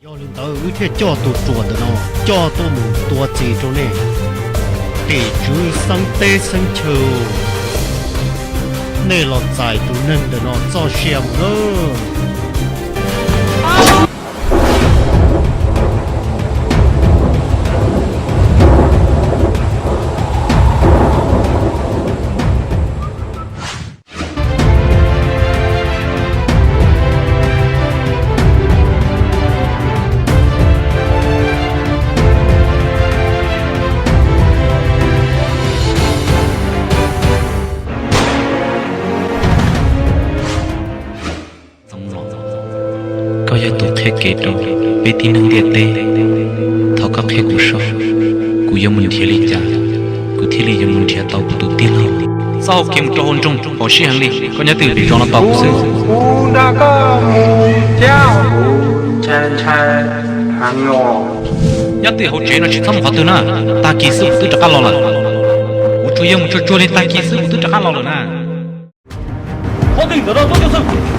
Yog li ntawd wb thiaj coj tus ruam ntawm no coj tuaj mus tua txis rau nej. Tim tswv xeeb teb xeeb chaw, nej los txais tus neeg ntawm no txoj sia mus nawb. Koj yog tus qhia kev rau peb tib neeg ntiaj teb. Thov koj qhia kuv saib, kuv yuav mus nrhiav li cas kuv thiaj li yuav mus nrhiav tau kuv tus tij laug. Txoj hau kev mus rau hauv nroog haum sij heev li, koj nyob twj ywm zov no tos kuv xwb. Kuv nrog koj mus thiab, kuv ntshai ntshai heev os. Nyob twj ywm hauv tsev no tsis txhob mus qhov twg na, tag kis xwb kuv twb rov qab los lawm. Kuv tsuas yog mus tsuag tsuag li tag kis xwb kuv twb rov qab los lawm na. Qhov twg ntawm no tuaj coj xwb.